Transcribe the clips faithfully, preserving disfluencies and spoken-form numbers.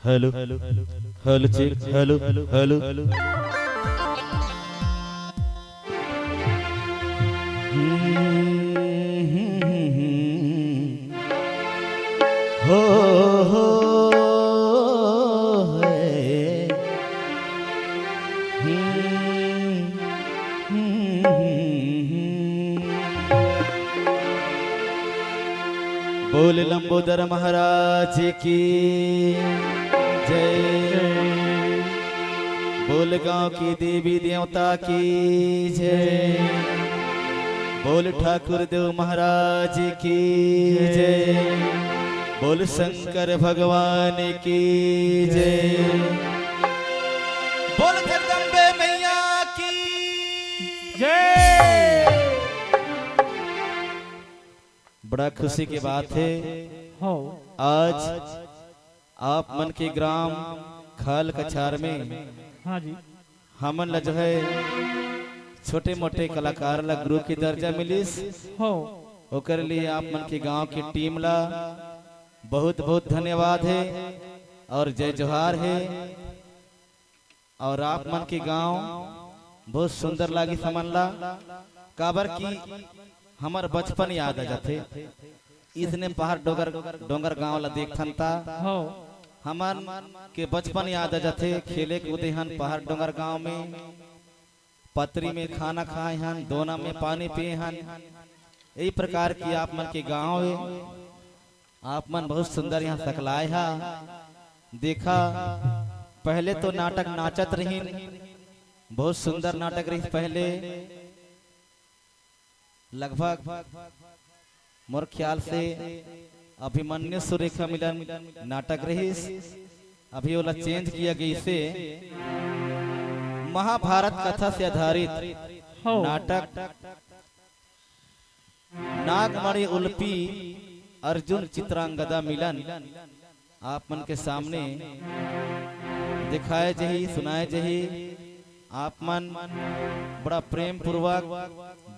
Hello, hello, check, hello, hello. हो, हो, है। बोल लंबोदर महाराज की जय। बोल गांव की देवी देवता की जय। बोल ठाकुर देव महाराज की जय। बोल शंकर भगवान की जय। बोल जगदम्बे मैया की जय। बड़ा खुशी के बात है। हो। आज आप मन के ग्राम खाल कछार में हाँ जी। हमन ला जो है छोटे मोटे कलाकार ला गुरु के दर्जा मिलिस। हो। ओकर लिए आप मन के गांव के टीम ला बहुत बहुत धन्यवाद है और जय जोहार है। और आप मन के गांव बहुत सुंदर लागिस हमन ला, काबर कि हमर बचपन याद आ जाथे। इसने पहाड़ डोंगर, डोंगर गांव ला देखथन ता हो। हमन के बचपन याद आ जाथे, खेले कूदे हन पहाड़ डोंगर गांव में, पतरी में खाना खाए हन, दोना में पानी पिए हन। यही प्रकार की आप मन के गांव है। आप मन बहुत सुंदर यहाँ सकलाए हा। देखा, पहले तो नाटक नाचत रहिन, बहुत सुंदर नाटक रहिस पहले। लगभग मोर ख्याल से अभिमन्यु सुरेखा मिलन नाटक रहिस, अभी ओला चेंज किया गइसे। महाभारत कथा से आधारित हो। नाटक नागमणि उलपी अर्जुन चित्रांगदा मिलन आप मन के सामने दिखाए जही, सुनाए जही। आप मन बड़ा प्रेम पूर्वक,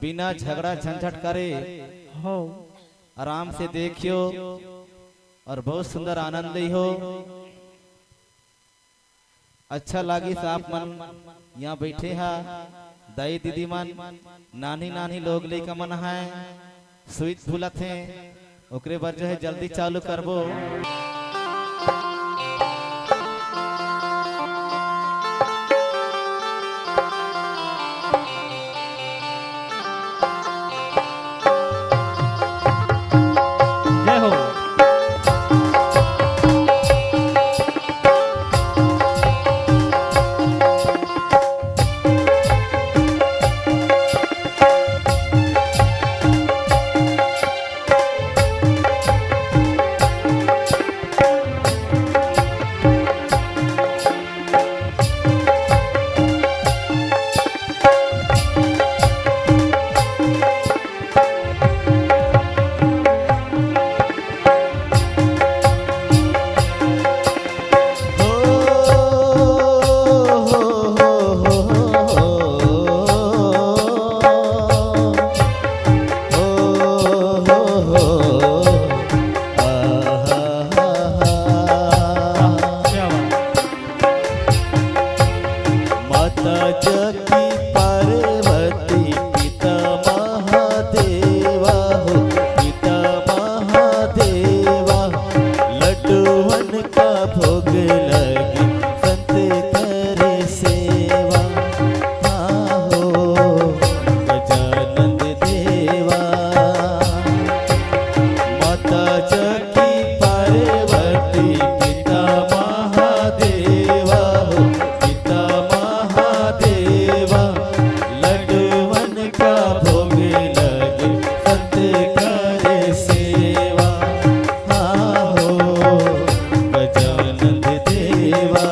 बिना झगड़ा झंझट करे हो। आराम से देखियो और बहुत सुंदर आनंद लिहो। अच्छा लागिस आप मन यहाँ बैठे हा, दाई दीदी मन, नानी नानी लोग लइका मन हैं, स्वीट फूलत हैं, ओकरे बर जो है जल्दी चालू करबो। जय हो। क्या बात। माता जकी पार्वती पिता महादेवा हो, पिता महादेवा। लड्डूवन का भोग लगे संत करे सेवा। हाँ हो गजानंद देवा। माता जकी पार्वती पिता महादेवा हो, पिता महादेवा। लड्डूवन का भोग लगे संत करे सेवा। हाँ हो गजानंद देवा।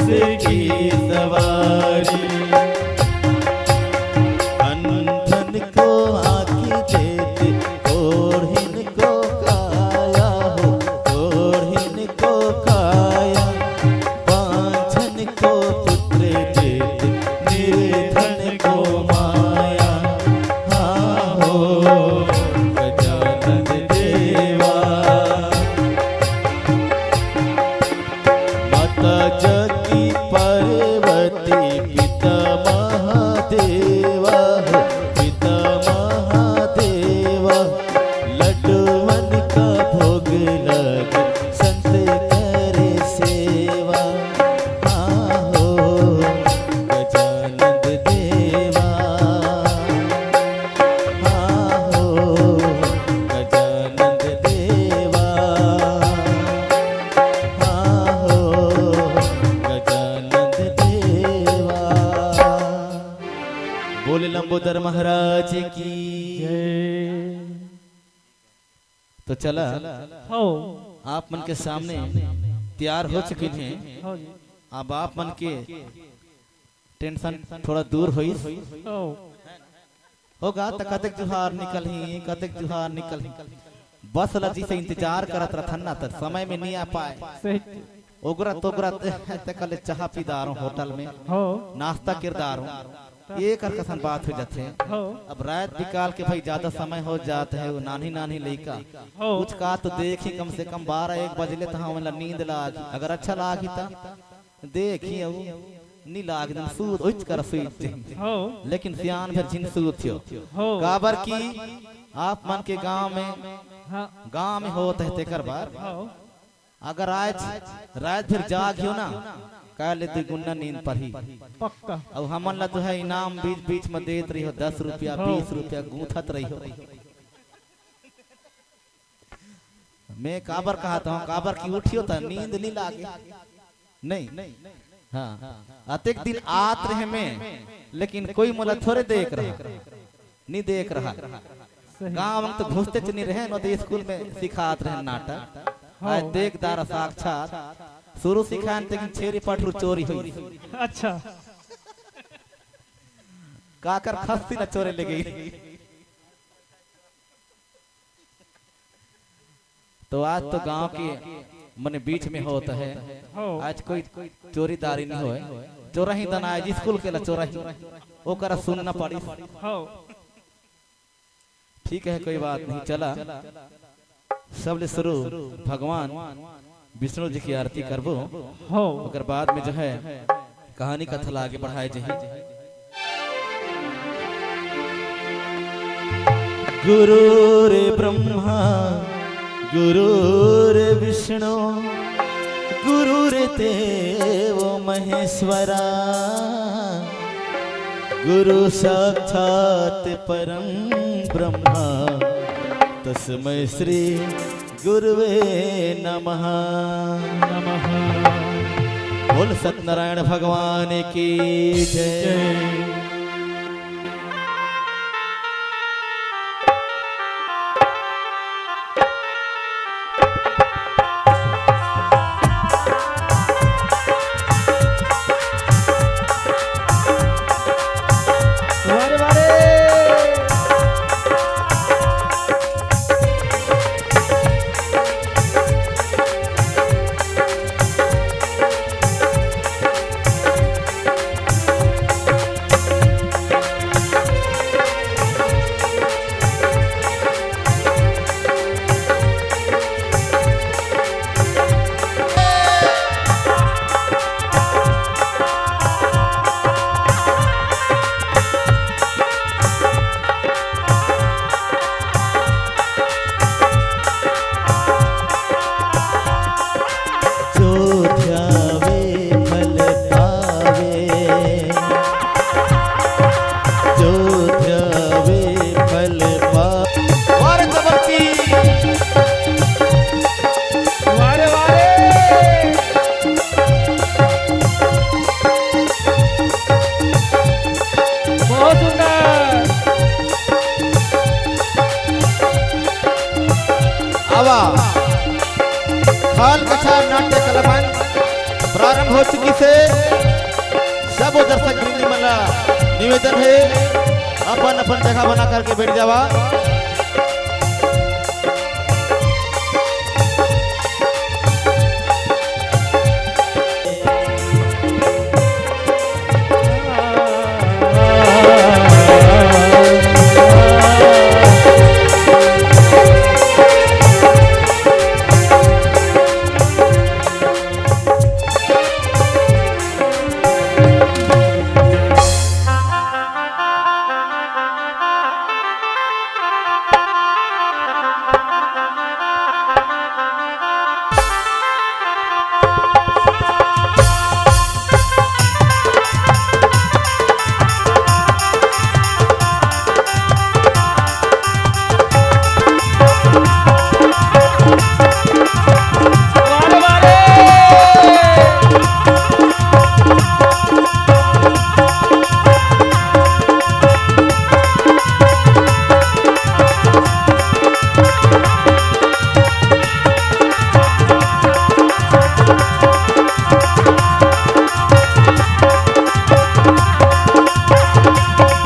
की सवारी। अंधन को आँखि देत, कोढ़िन को काया हो, कोढ़िन को काया। बाँझन को पुत्र देत, निर्धन को माया। हाँ हो गजानन देवा। माता जकी पार्वती, पिता महादेवा हो, पिता महादेवा। लड्डूवन का भोग लगे, संत करे सेवा। हाँ हो गजानन देवा। हाँ हो गजानन देवा। हाँ हो गजानन देवा। बोले लंबोदर महाराज की। जय। तो चला, हो। आप मन के सामने तैयार हो चुकिन हे। हो जी। अब आप मन के टेंशन थोड़ा दूर होइस। हो। होगा त कतेक जुहार निकलही, कतेक जुहार निकलही। बस ला जिसे इंतजार करत रथन ना, त समय में नहीं आ पाए। सही। ओगरत ओगरत तक ले चाह पी डारों होटल में, हो। नाश्ता कर डारों, ये कर कसन बात हो जाथे। हो। अब रात बिकाल के भाई ज्यादा समय हो जात हे, वो नान्ही नान्ही लइका हो। कुछ का तो देखी, कम से कम बारह एक बजले त हमन ला नींद लाग, अगर अच्छा लागी त देखी, अउ नी लाग दिन सूत, ओइच कर सूत जही। हो। लेकिन सियान भर झिन सूत हो। हो। काबर की आप मन के गांव में, हाँ। गांव में होत हे तेकर बर। हो। अगर आज रात भर जाग हो ना, काल ले दुगुना नींद पड़ही। पक्का। अउ हमन ला तो है इनाम बीच बीच में देत रही हो, दस रुपया, हो। बीस रुपया गूंथत रही हो। मैं काबर कहत हूँ, काबर की उठियो त नींद नहीं लागे। नहीं। हाँ। अतेक दिन आत रहे मैं, लेकिन कोई मोला थोड़े देख रहा, नहीं देख रहा। सही। गांव में तो घुसते च नहीं रहे, न तो स्कूल में सिखात रहे नाटक। हाँ। आज देख दारा साक्षात, शुरू सिखान तेकिन छेरी पठरू चोरी हुई। अच्छा। काकर खस्ती न चोरे ले गई। तो आज तो गांव के मने बीच में होत हे। हो। आज कोई चोरीदारी नहीं होए। चोरही दन आज स्कूल के ला चोरही। ओकरा सुनना पड़ी। हो। ठीक है, कोई बात नहीं, चला। सबले शुरू भगवान विष्णु जी की आरती करबो। हो। ओकर बाद में जो है कहानी कथा ला आगे बढ़ाए जाही। गुरुर्ब्रह्मा गुरुर्विष्णु गुरुर्देव महेश्वरा। गुरु साक्षात परम ब्रह्मा तस्मै श्री गुरुवे नमः। नमः। बोल सत्यनारायण भगवान की जय। जय। वारे वारे। हो चुकी से सब वो दर्शक वृंद मन ला निवेदन है, अपन अपन जगह बना करके बैठ जावा।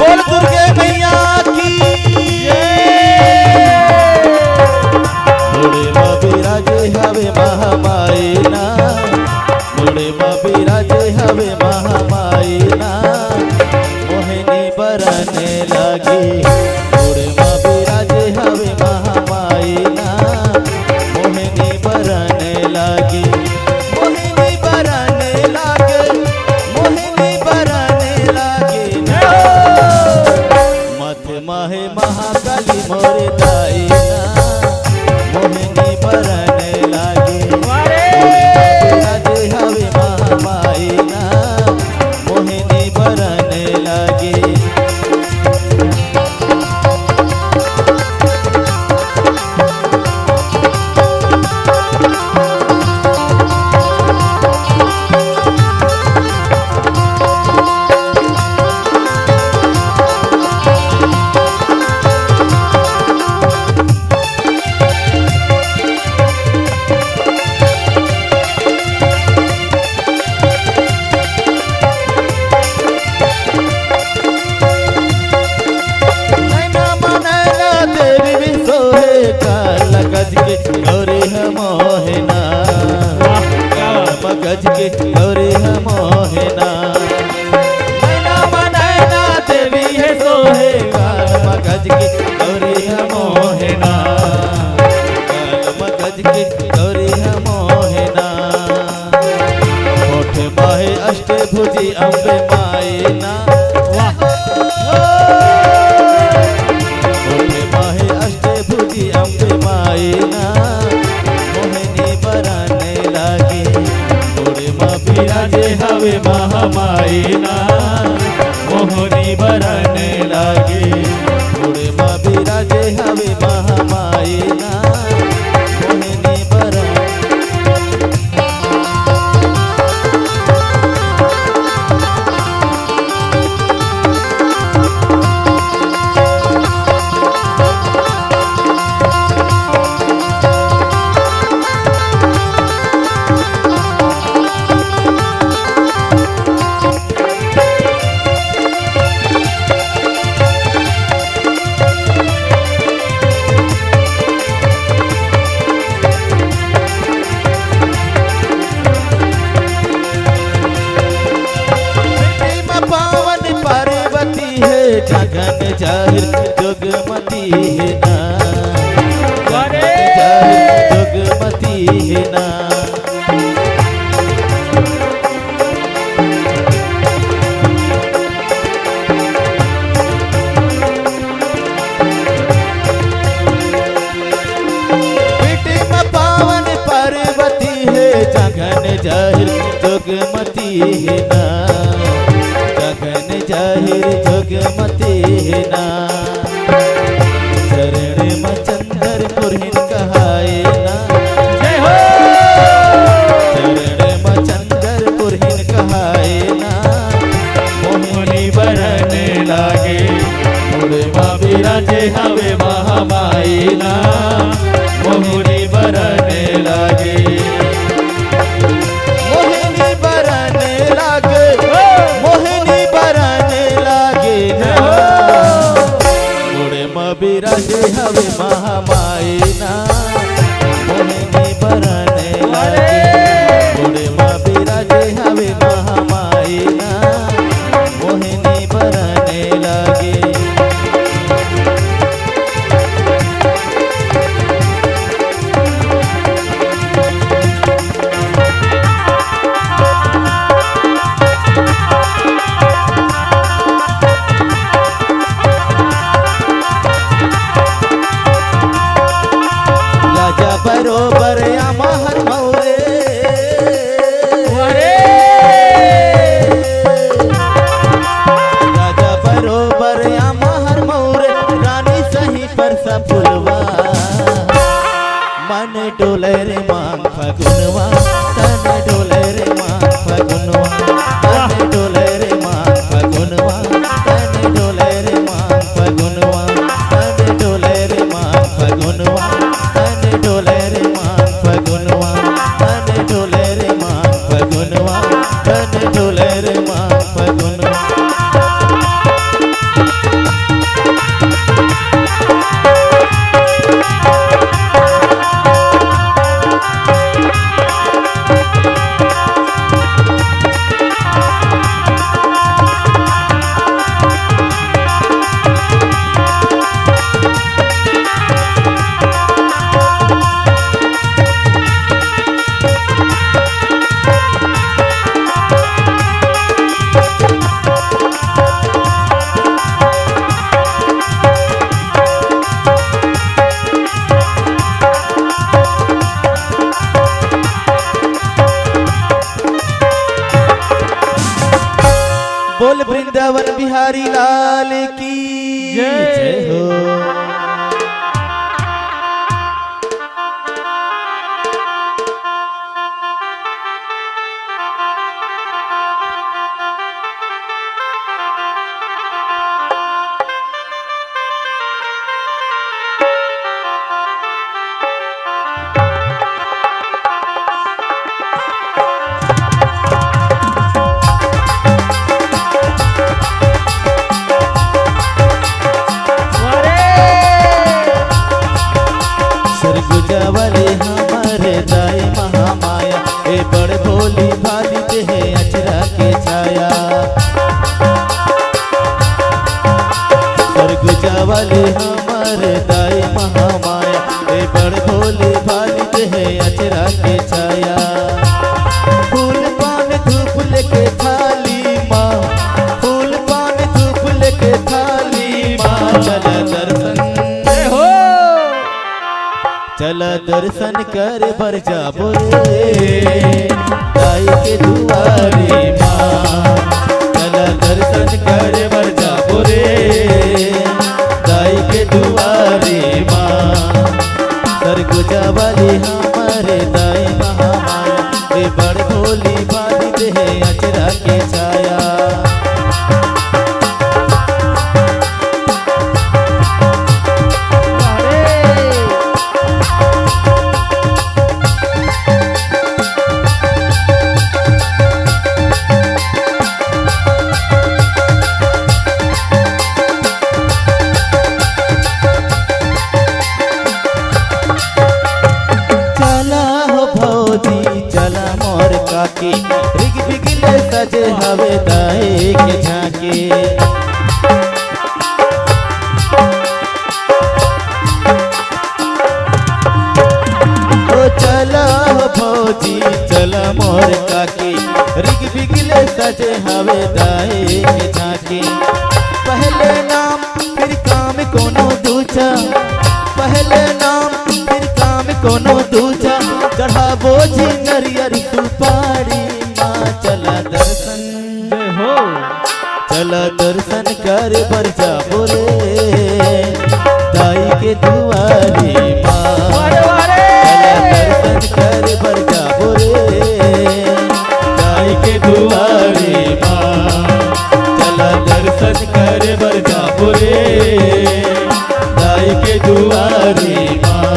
बोल दुर्गे मैया की। मुड़े म बिराजे हवे महामाई ना, मुड़े म बिराजे हवे महामाई ना, मोहिनी बरने लगी। मुड़े म बिराजे हवे महामाई ना, मोहिनी बरने लगी। मोहिनी बरने लगे, मोहिनी बरने लगे। मत माहे महाकाली मोरे दाई ना, मोहिनी बरने लागे। वाह रे! मोरे बाबू राजे हवे महामाई ना, मोहिनी बरने लागे। नैना म नैना देवी भी सोहे, काल गज के गौरी ह मोहे ना। वाह, क्या बात। काल गज के गौरी ह मोहे ना। नैना म नैना देवी हे सोहे, काल गज के गौरी ह मोहे ना। काल गज के गौरी ह मोहे ना। होठ बाहे अष्टभुजी अम्बे माई ना। वाह। होठ बाहे अष्टभुजी अम्बे माई ना, मोहिनी बरने लागे। मुड़े म बिराजे हवे महामाई ना, मोहिनी बरने लागे। मुड़े म बिराजे हवे महामाई ना, मोहिनी बरने बेटी म पावन पार्वती हे, जगन जाहिर जोगमती हे ना। अरे! जगन जाहिर जोगमती हे ना। बेटी म पावन पार्वती हे, जगन जाहिर जोगमती हे ना, जगन जाहिर जोगमती हे ना। चरण म चंदर पुरहिन कहाए ना। जय हो। चरण म चंदर पुरहिन कहाए ना, मोहिनी बरने लागे। मुड़े म बिराजे हवे महामाई ना, मोहिनी बरने लागे। मोहिनी बरने डोले रे माँ फगुन। बोल वृंदावन बिहारी लाल की जय। जय हो। सरगुजा वाले हमर दाई महामाया, ए बड़ भोली भाली देहे अचरा के छाया। सरगुजा वाले हमर दाई महामाया, ए बड़ भोली भाली देहे अचरा के छाया। फूल पान धूप लेके थाली माँ, फूल पान धूप लेके थाली माँ, चला दर्शन। जय हो। चला दर्शन करे बर जाबो रे, दाई के दुआरी माँ। चला दर्शन करे बर जाबो रे, दाई के दुआरी माँ। सरगुजा वाली हमर दाई महामाया, ए बड़ भोली भाली देहे अचरा के छाया। चला हो भौजी, चला मोर काकी, रिग बिगले सजे हवे दाई के झांकी। ओ चला हो भौजी, चला मोर काकी, रिग बिगले सजे हवे दाई के झांकी। पहले नाम फिर काम कोनो दूजा, पहले नाम फिर काम कोनो दूजा, चढ़ाबो जी नरियर सुपारी माँ। चला दर्शन, जय हो। चला दर्शन करे बर जाबो रे, दाई के दुआरी माँ। वारे, वारे। चला दर्शन करे बर जाबो रे, दाई के दुआरी माँ। चला दर्शन करे बर जाबो रे, दाई के दुआरी माँ।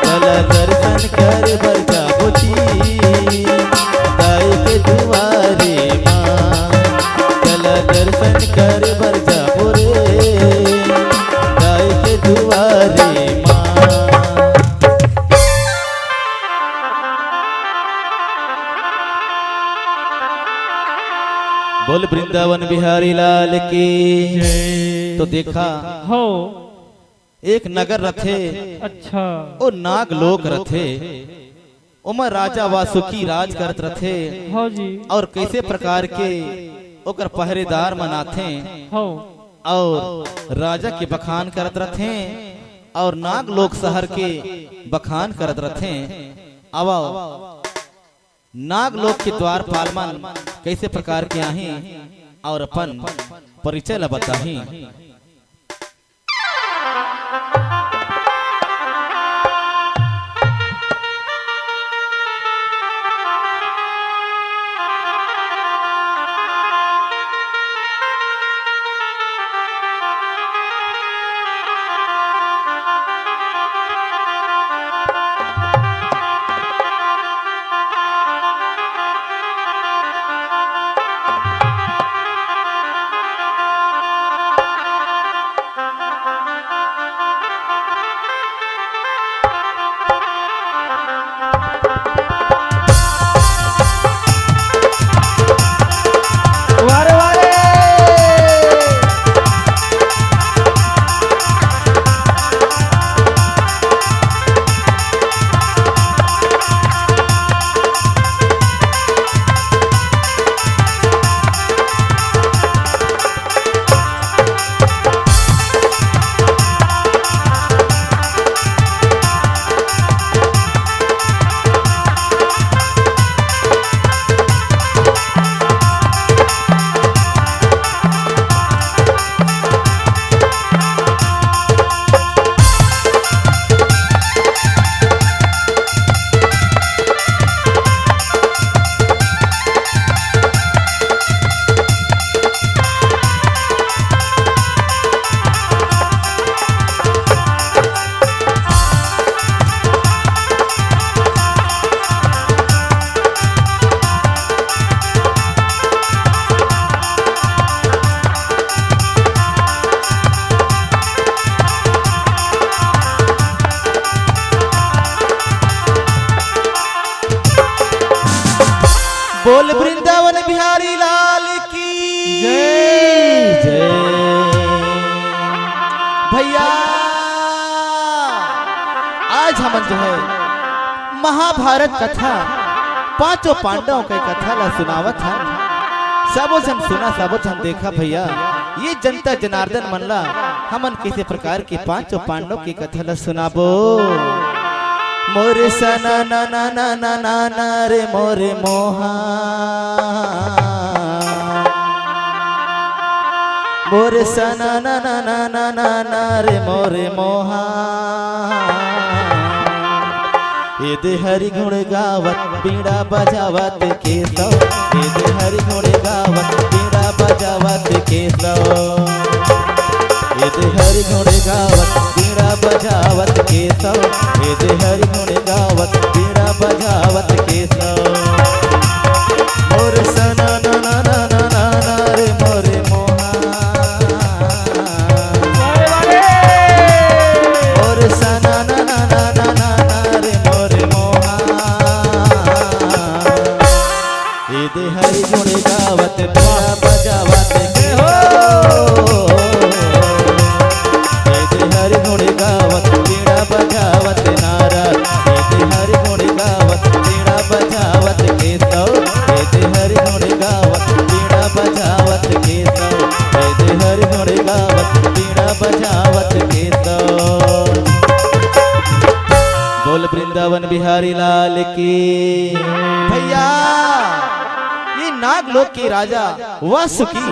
चला दर्शन करे बर जाबो जी, दाई के दुआरी माँ। चला दर्शन करे बर जाबो रे, दाई के दुआरी माँ। बोल वृंदावन बिहारी लाल की। जय। तो देखा, हो। एक नगर रथे, अच्छा। ओ नाग लोक रथे, ओमा राजा वासुकी राज करत रथे। हाँ जी। और कैसे प्रकार के ओकर पहरेदार मन आथे। हाँ। और राजा के बखान करत रथे और नाग लोक शहर के बखान करत रथे। आवव, नाग लोक के द्वारपाल मन कैसे प्रकार के आही और अपन परिचय ला बताही। जय जय। भैया, आज हमन जो है महाभारत कथा, पांचों पांडव के कथा ला सुनावत हन। सबो झन सुना, सबो झन देखा भैया, ये जनता जनार्दन मन ला हमन किसे प्रकार के पांचों पांडव के कथा ला सुनाबो। मोर सना ना ना ना ना ना ना रे मोर मोहा। मोर सना ना ना ना ना ना ना रे मोर मोहा। एदे हरि गुण गावत बीड़ा बजावत केसव। एदे हरि गुण गावत बीड़ा बजावत केसव। एदे हरि गुण गावत बीड़ा बजावत केसव। एदे हरि गुण गावत बीड़ा बजावत केसव। मोर सना ना ना ना ना ना ना रे मोर मोहा। मोर सना ना ना ना ना ना ना रे मोर मोहा। एदे हरि गुण गावत बीड़ा बजावत के हो। एदे हरि गुण गावत बीड़ा बजावत नारद। एदे हरि गुण गावत बीड़ा बजावत केसव। एदे हरि गुण गावत बीड़ा बजावत केसव। एदे हरि गुण गावत बीड़ा बजावत केसव। बोल वृंदावन बिहारी लाल की। भैया, ये नाग लोक के राजा वासुकी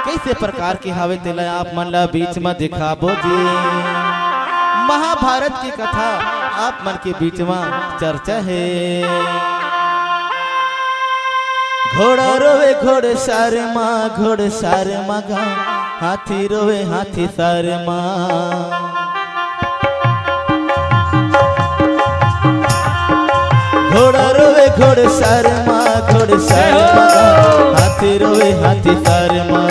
कैसे प्रकार के हावे, तेला आप मन ला बीच में दिखाबो जी। महाभारत की कथा आप मन के बीच में चर्चा है। घोड़ा रोवे घोड़ सार मा, घोड़ सार मा गा, हाथी रोवे हाथी सार मा। घोड़ा रोवे घोड़ सार मा, घोड़ सार मा, हाथी रोवे हाथी सार मा।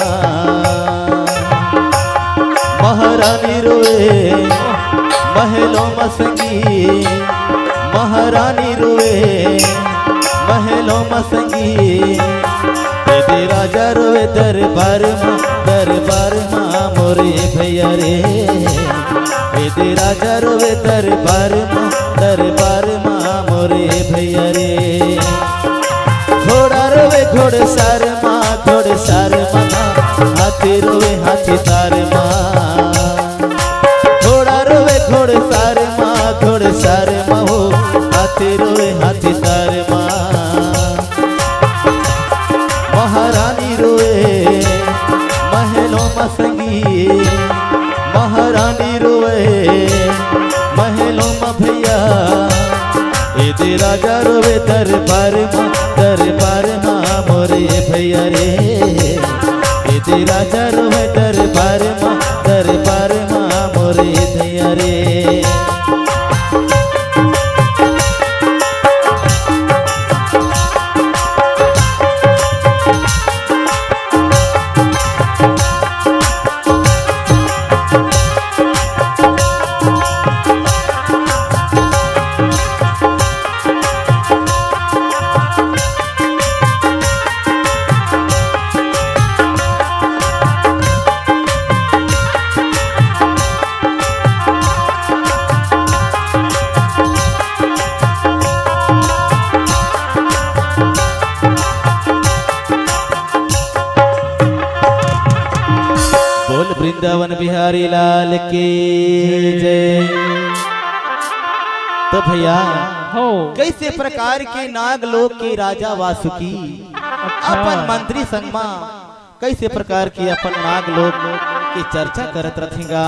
महारानी रोवे महलों मा संगी, महारानी रोवे महलों मा संगी। एदे राजा रोवे दरबार मा, दरबार मा मोरे भैया रे। एदे राजा रोवे दरबार मा, दरबार मा मोरे भैया रे। घोड़ा रोवे घोड़ सार मा, घोड़ सार मा, हाथी रोवे हाथी सार मा। घोड़ा रोवे घोड़ सार मा, घोड़ सार मा हो, हाथी रोवे हाथी सार मा। महारानी रोए महलों मा संगी, महारानी रोए महलों मा भैया। एदे राजा रोवे दरबार मा, दरबार मा मोरे भैया रे। एदे राजा रोवे दरबार मा, दरबार मा मोरे भैया रे। बोल वृंदावन बिहारी लाल की जय। तो भैया, हो। कैसे प्रकार के नागलोक के राजा वासुकी अच्छा। अपन मंत्री संग मा कैसे प्रकार के अपन नागलोक के चर्चा करत रथेंगा।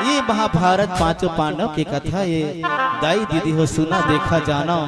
ये महाभारत पांचों पांडव के कथा ये दाई दीदी हो सुना देखा जानो।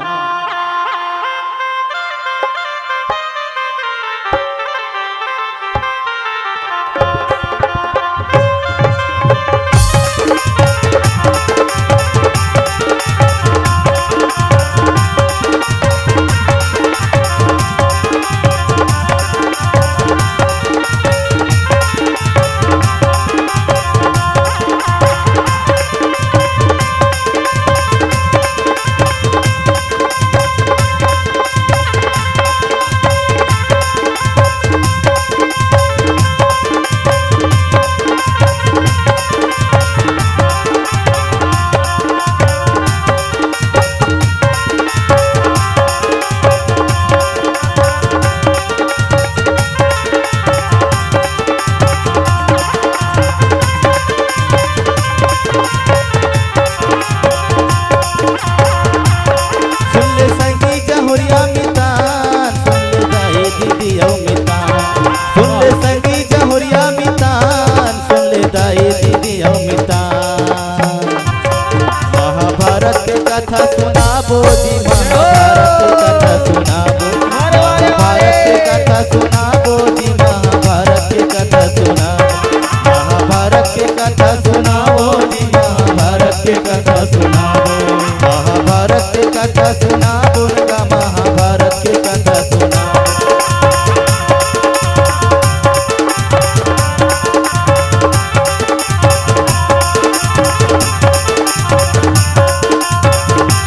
सुना, दुर्गा महाभारत के कथा सुना।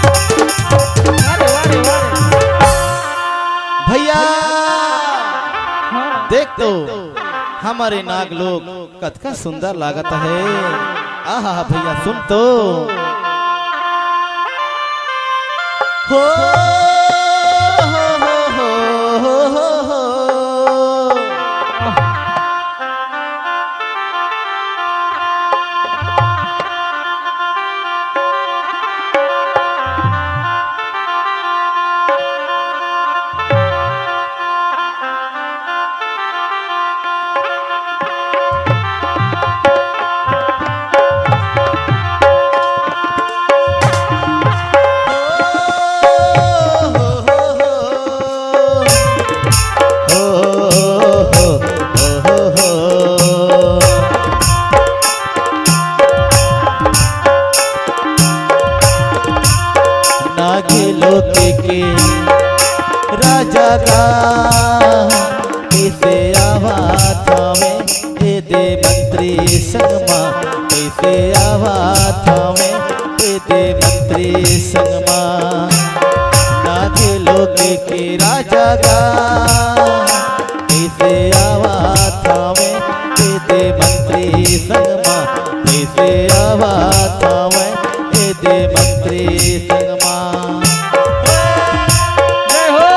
अरे वाह रे, वाह रे। भैया, हाँ। देख तो, हमर नाग लोग कतका सुंदर लागत हे। आहा भैया, सुन तो। हो, हो, हो। नागलोक के राजा का कइसे आवत हवे, ए दे मंत्री संग मा, कइसे आवत हवे, ए दे मंत्री संग मा। नागलोक के राजा का कइसे आवत हवे, ए दे मंत्री संग मा, कइसे आवत हवे, ए दे मंत्री संग मा। जय हो।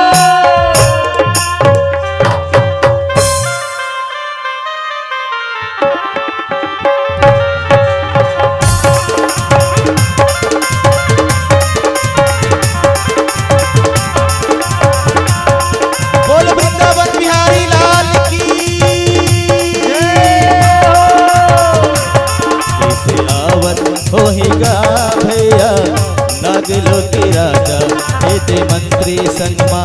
बोल वृंदावन बिहारी लाल की। जय हो। कइसे आवत होही गा भैया, नागलोक के राजा, ए दे मंत्री संग मा।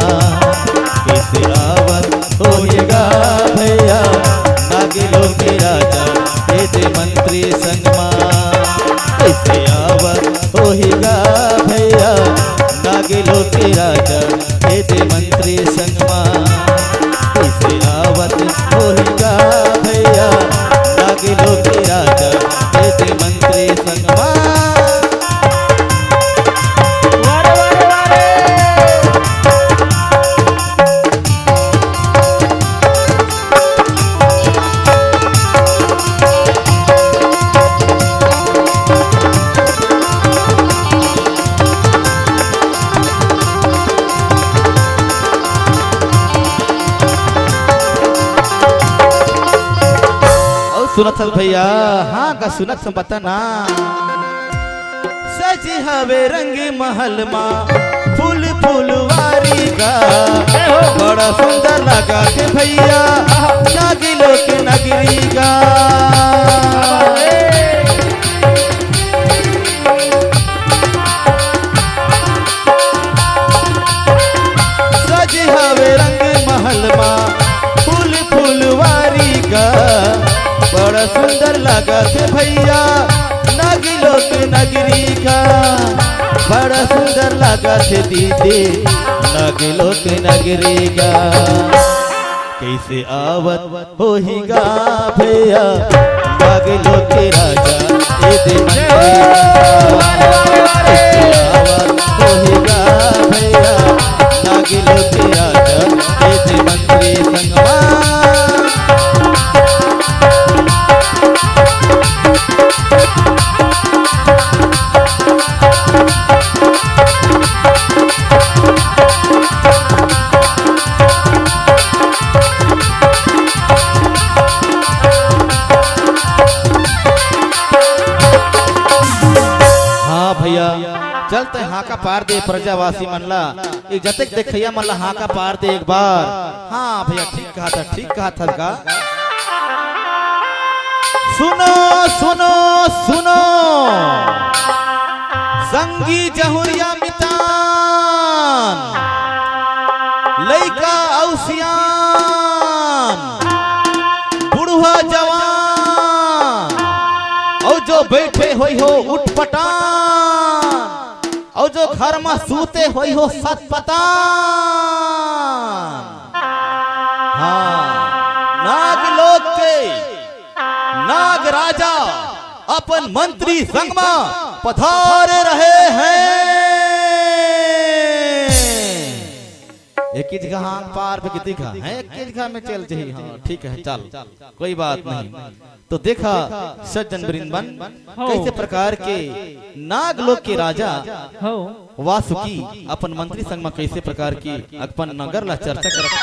कइसे आवत होही गा भैया, नागलोक के राजा, ए दे मंत्री संग मा। कइसे आवत होही गा भैया, नागलोक के राजा, ए दे मंत्री संग मा। कइसे आवत होही गा भैया, नागलोक के राजा, ए दे मंत्री संग मा। वारे, वारे, वारे। अउ सुनत हस भैया, हाँ का सुनत हस बता ना। सजे हवे रंग महल मा फूल फुलवारी गा, जय हो। बड़ा सुंदर लागथे भैया, आहा। नागलोक नगरी गा। सजे हवे रंग महल मा फूल फुलवारी गा, बड़ा सुंदर लागथे भैया, नागलोक नगरी गा, बड़ा सुंदर लागथे दीदी, नागलोक नगरी गा। कइसे आवत होही गा भैया, नागलोक के राजा, ए दे मंत्री संग मा। कइसे आवत होही गा भैया, नागलोक के राजा, ए दे मंत्री संग मा। हाँ भैया, चल तैं हाका पार दे प्रजावासी मन ला, ए जतेक देखइया मन ला हाका पार दे एक बार। हाँ भैया, ठीक कहा था, ठीक कहा था गा। सुनो, सुनो, सुनो, संगी जहुरिया मितान, लइका अउ सियान, बुढ़वा जवान, अउ जो बइठे होई हो उटपटान, अउ जो घर म सूते होई हो सतपतान। हाँ, नागलोक के नाग राजा अपन मंत्री संग म पधारे रहे हैं। एक ही जगह आंग पार पे कितनी का है, एक ही जगह में चल जाही। हाँ, ठीक है, चल, कोई बात नहीं। तो देखा सज्जन वृंद मन, हो। कैसे प्रकार के नागलोक के राजा हो। वासुकी अपन मंत्री संग म कैसे प्रकार के अपन नगर ला चर्चा करत।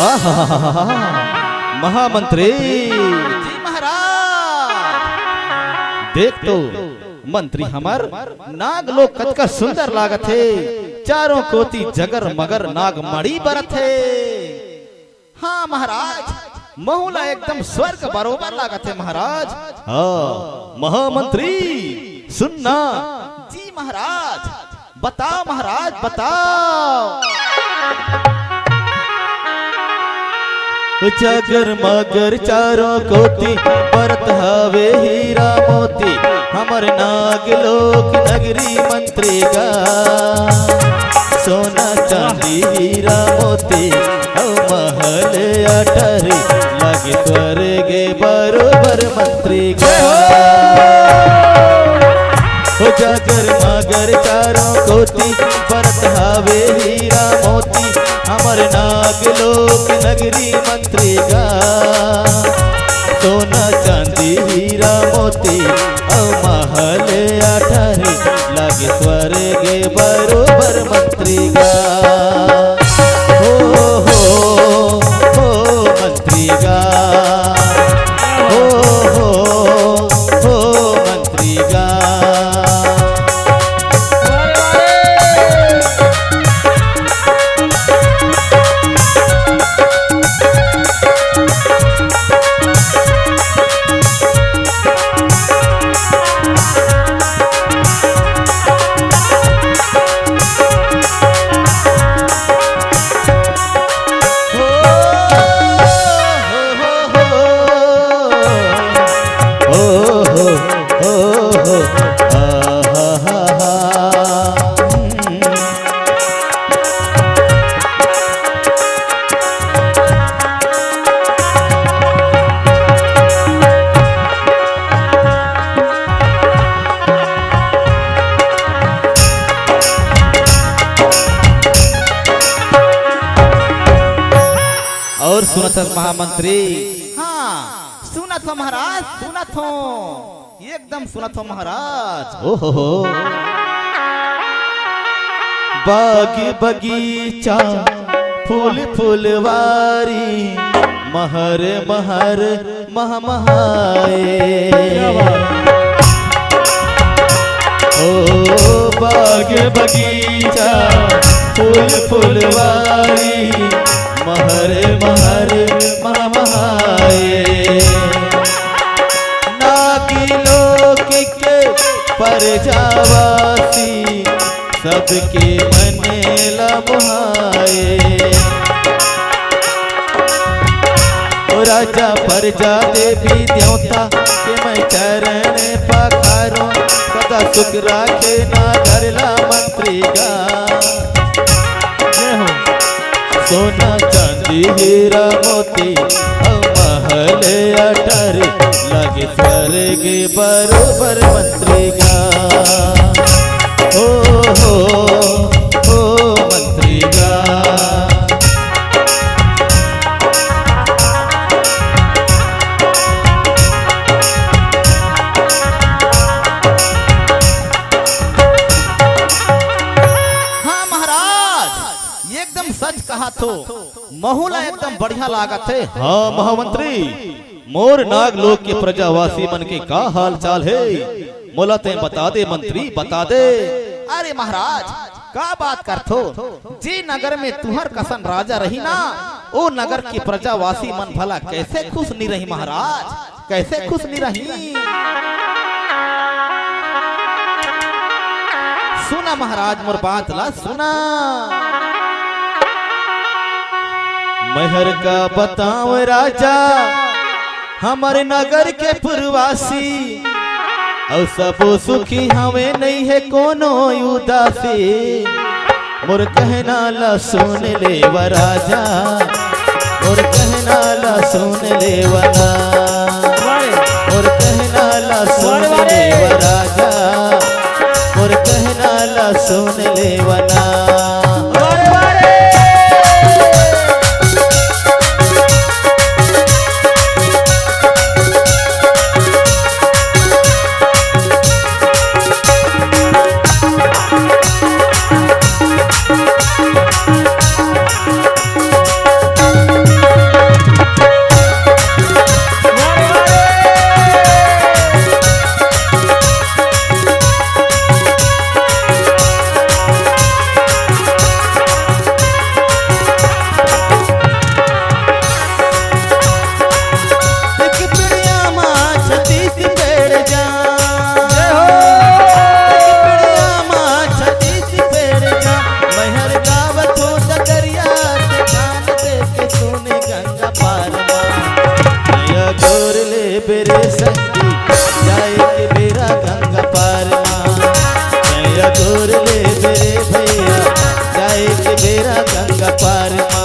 आहाहाहा। महामंत्री जी महाराज, देख तो मंत्री हमर नागलोक कतका सुंदर लागत हे, चारों कोती जगर मगर नागमणि बरत हे। हाँ महाराज, महू ला एकदम स्वर्ग बरोबर लागत हे महाराज। हाँ महामंत्री, सुन ना। जी महाराज, बताओ महाराज, बताओ। जगर मगर चारों कोती बरत हवे हीरा मोती, हमर नागलोक नगरी मंत्री गा। सोना चांदी हीरा मोती अउ महल अटारी, लागे स्वर्ग बरोबर मंत्री गा। हो जगर मगर चारों कोती बरत हवे हीरा मोती, हमर नागलोक नगरी मंत्री गा। सोना चांदी हीरा मोती अउ महल अटारी, लागे स्वर्ग बरोबर मंत्री गा। हो, हो, हो मंत्री गा। हो, हो, हो मंत्री गा। और सुनत हस महामंत्री? हाँ, सुनत हो महाराज, सुनत हो, एकदम सुनत हो महाराज। ओ हो हो। बाग बगीचा, फूल फुलवारी, महर महर महमहाए। क्या बात। ओ बाग बगीचा, फूल फुलवारी, महर महर महमहाए। सबके मन ल मोहाए। ओ राजा प्रजा देवी देवता के मैं चरण पखारो, सदा सुख राखे ना घर ला मंत्री गा। जय हो। सोना चांदी हीरा मोती अउ महल अटारी, लागे स्वर्ग बरोबर मंत्री गा। हो, हो, हो मंत्री गा। हाँ महाराज, एकदम सच कहा थो। महू ला एकदम बढ़िया लागत हे। हाँ महामंत्री, मोर नागलोक के प्रजावासी मन के का हाल चाल हे, मोला तैं बता दे मंत्री, बता दे। अरे महाराज, का बात करथो? जे नगर में तुहर कसन राजा रही ना, ओ नगर के प्रजावासी मन भला कैसे खुश नी रही महाराज, कैसे खुश नी रही? सुना महाराज, मोर बात ला सुना। मैं हर का बतावं राजा, हमर नगर के पुरवासी, अउ सबो सुखी हवे, नइ हे कोनो उदासी। मोर कहना ला सुन लेवा राजा, मोर कहना ला सुन लेवा ना। मोर कहना ला सुन लेवा राजा, मोर कहना ला सुन लेवा ना। एक पिड़िया मा छत्तीस पेड़ जा। जय हो। एक पिड़िया मा छत्तीस पेड़ जा। मैं हर गावत हों ददरिया से, ध्यान दे के सुन गंगा पार मा। नया गोर ले बेरे संगी, जाए के बेरा गंगा पार मा। नया गोर ले बेरे भैया, जाए के बेरा गंगा पार मा।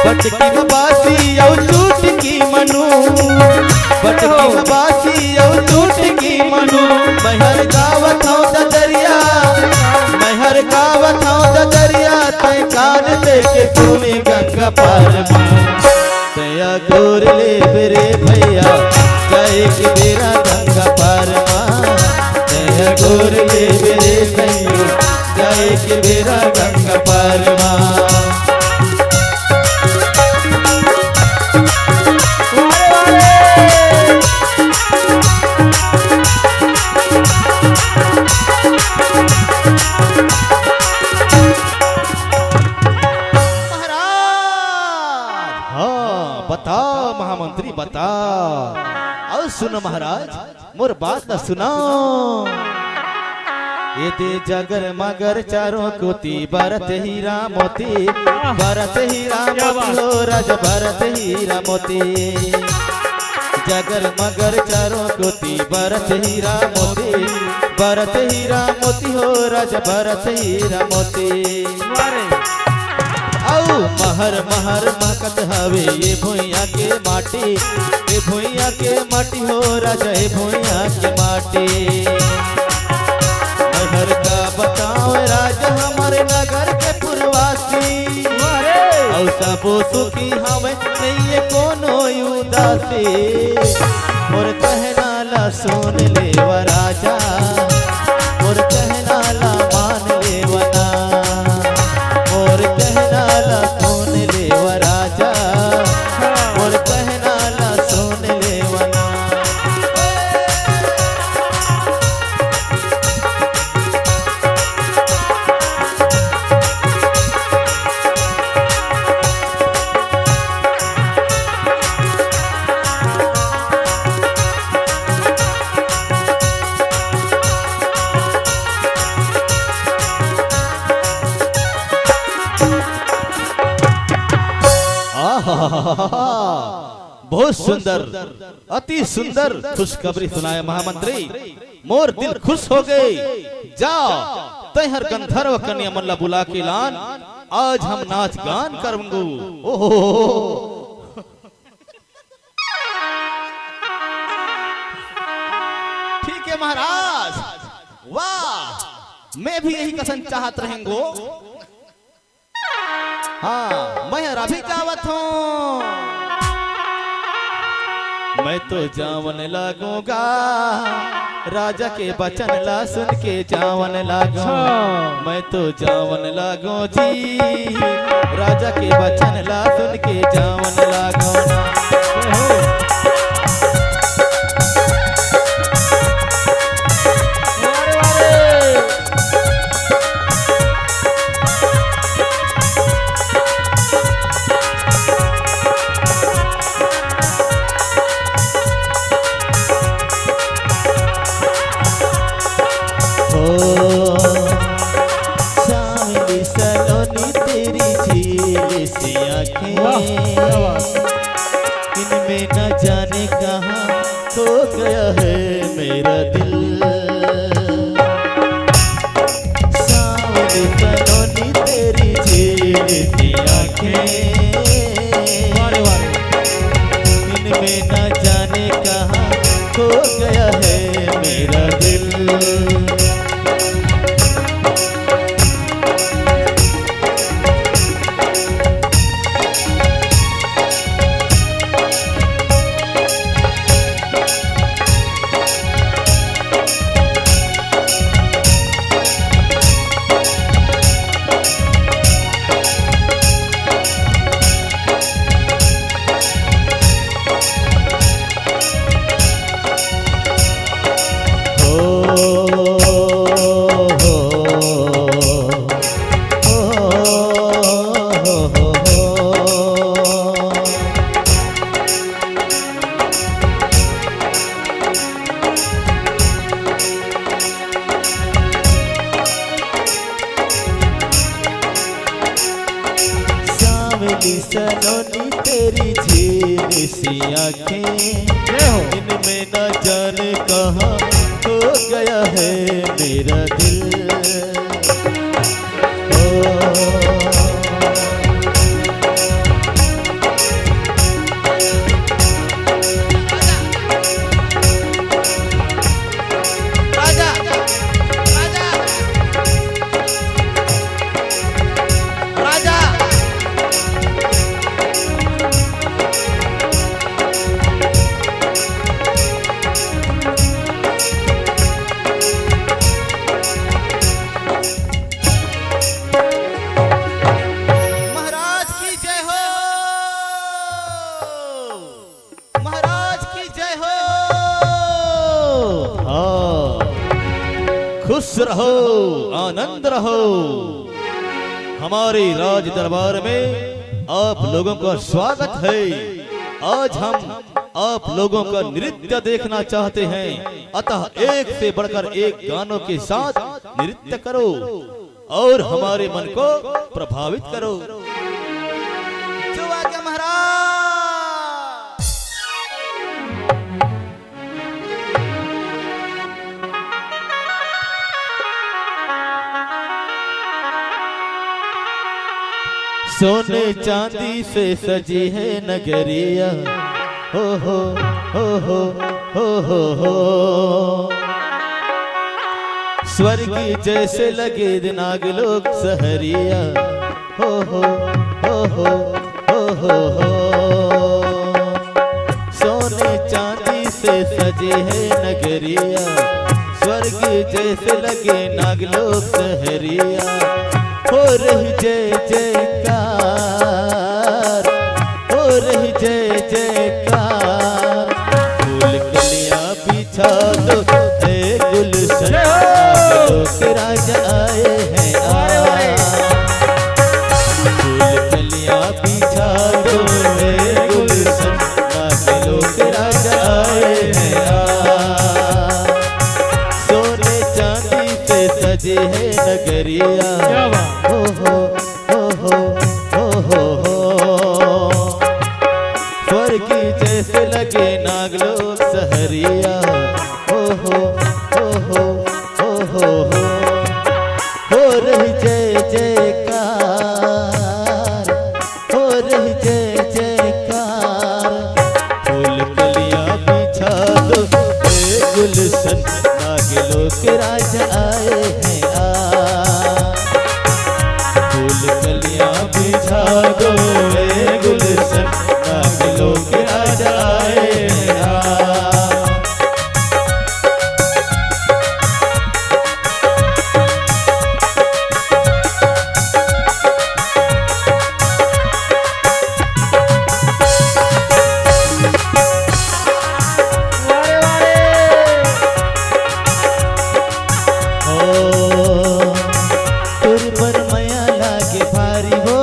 पटकी म बासी अउ चुटकी म नून, पटकी म बासी अउ चुटकी म नून। मैं हर गावत हौं ददरिया, मैं हर गावत हौं ददरिया, तैं कान दे के सुन गंगा पार मा। तैं अगोर लेबे रे भैया, जाए के बेरा गंगा पार मा। तैं अगोर लेबे रे भैया, जाए के बेरा गंगा पार मा। महाराज। हाँ, बता महामंत्री, बता। अउ सुन महाराज, मोर बात ला सुना। एदे जगर मगर चारों कोती, बरत हीरा मोती, बरत हीरा मोती हो राजा, बरत हीरा मोती। जगर मगर चारों कोती, बरत हीरा मोती, बरत हीरा मोती हो राजा, बरत हीरा मोती। अउ महर महर महकत हवे ये भुइयां के माटी, ये भुइयां के माटी हो राजा, ये भुइयां के माटी। महर का बतावं राजा, हमर नगर के पुरवासी। अउ सबो सुखी हवे, नइये कोनो उदासी। मोर कहना ला सुन लेवा राजा, मोर कहना ला मान लेवा ना। मोर कहना ला सुन लेवा राजा, मोर कहना ला सुन लेवा ना। बहुत सुंदर, अति सुंदर खुशखबरी सुनाए महामंत्री। मोर दिल खुश हो गए। जा, तैहर गंधर्व कन्या मन ला बुला के लान। आज हम नाच गान करंगो। ओहो। ठीक है महाराज, वाह, मैं भी यही कसन चाहत रहेंगो। हाँ, मैं अभी जावत हूँ। मैं तो जावन लागूंगा, राजा के बचन ला सुन के जावन लागूं। अच्छा। मैं तो जावन लागूं जी, राजा के बचन ला सुन के जावन लागूं। ओ, सांवली सलोनी तेरी झील सी आंखें, वाह, क्या बात। इनमें न जाने कहाँ खो गया है मेरा दिल। सांवली सलोनी तेरी झील सी आंखें, वाह रे वाह। इनमें न जाने कहाँ खो गया है मेरा दिल। सांवली सलोनी तेरी झील सी आंखें, जय हो। इनमें न जाने कहाँ खो गया है मेरा दिल। ओ, राजा, राजा, राजा। महाराज की जय हो। महाराज की जय हो। हाँ, खुश रहो, आनंद रहो। हमारे राज दरबार में आप लोगों का स्वागत है। आज हम आप लोगों का नृत्य देखना चाहते हैं, अतः एक से बढ़कर एक गानों के साथ नृत्य करो। और हमारे मन को प्रभावित करो। जो आज्ञा महाराज। सोने चांदी से सजी है नगरिया, हो हो, हो हो, हो हो हो। स्वर्ग जैसे लगे नागलोक सहरिया, हो हो, हो हो, हो हो हो। सोने चांदी से सजे है नगरिया, स्वर्ग जैसे लगे नागलोक सहरिया। हो रही जय जयकार, हो रही जय जयकार। फूल कलियां बिछा दो, हे गुलशन, जय हो। नागलोक राजा आए हैं आज। फूल कलियां बिछा दो, हे गुलशन, नागलोक राजा आए हैं आज। सोने चांदी से सजी है नगरिया। क्या बात। हो हो, हो हो, हो हो हो। स्वर्ग कि जैसे लगे नागलोक सहरिया। हो हो, हो हो, हो हो हो। हो रही जय जयकार, हो रही जय जयकार। फूल कलियां बिछा दो, हे गुलशन, नागलोक राजा आए हैं आज। फूल कलियां बिछा दो, हे गुलशन, नागलोक राजा आए हैं आज। हो, तोर बर मया लागे भारी हो,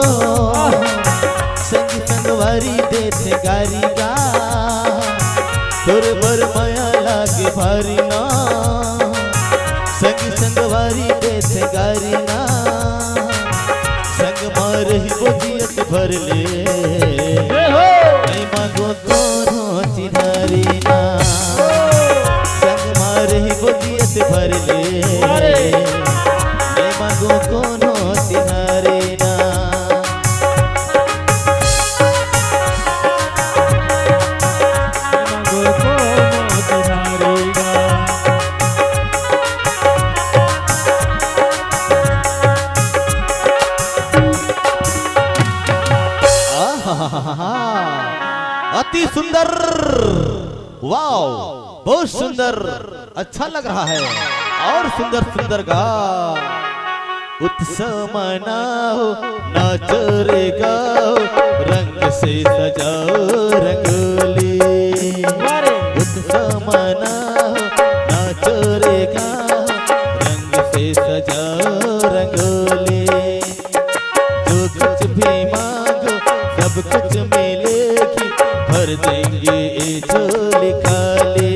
संग संगवारी देथे गारी गा। तोर बर मया लागे भारी ना, संग संगवारी देथे गारी ना। संग मा रहिबो जियत भर ले, हे हो। नइ मांगो कोनो चिन्हारी ना। संग मा रहिबो जियत भर ले, अरे। नइ मांगो कोनो चिन्हारी ना। आहाहाहा। अति सुंदर। वाओ, बहुत सुंदर। अच्छा लग रहा है। और सुंदर सुंदर गा। उत्सव मनाओ, नाचो रे गाओ, रंग से सजाओ रंगोली। अरे। उत्सव मनाओ, नाचो रे गाओ, रंग से सजाओ रंगोली। जो कुछ भी मांगो, सब कुछ मिलेगी, भर देंगे ये झोली खाली।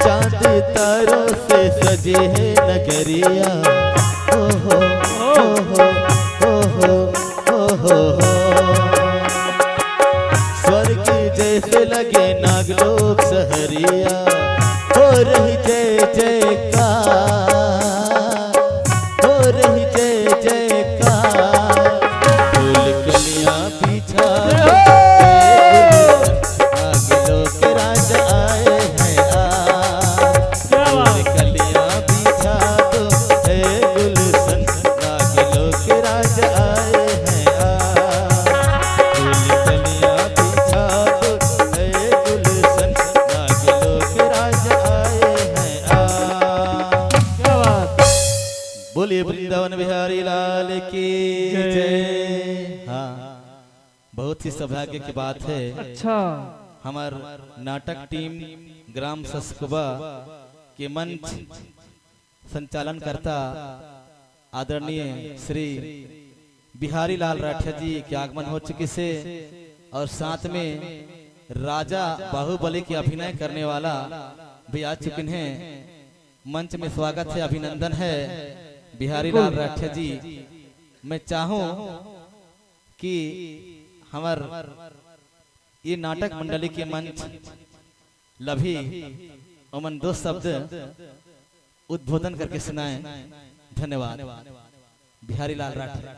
चांद तारों से सजे है नगरिया, ओ हो, ओ हो, ओ हो, ओ हो, ओ हो। स्वर्ग जैसे लगे नागलोक सहरिया, हो रही जय जयकार, हो रही जय जयकार। फूल कलियां बिछा दो, हे गुलशन, नागलोक राजा आए हैं आज। क्या बात। फूल कलियां बिछा दो, हे गुलशन, नागलोक राजा आए हैं आज। फूल कलियां बिछा दो, हे गुलशन, नागलोक राजा आए हैं आज। क्या बात। बोलिए वृंदावन बिहारी लाल की जय। जय। हाँ, बहुत ही सौभाग्य की बात है। अच्छा। हमर नाटक टीम ग्राम ससकुबा के मंच संचालन करता आदरणीय श्री बिहारी लाल राठिया जी के आगमन हो चुकिस हे और साथ में राजा बाहुबली के अभिनय करने वाला भी आ चुकिन हे। मंच में स्वागत है, अभिनंदन है बिहारी लाल राठिया जी। मैं चाहूं कि हमर ये नाटक मंडली के मंच ल भी ओमन दो शब्द उद्बोधन करके सुनाए। धन्यवाद। बिहारी लाल राठिया।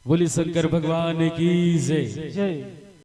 बोलिए शंकर भगवान की जय। जय।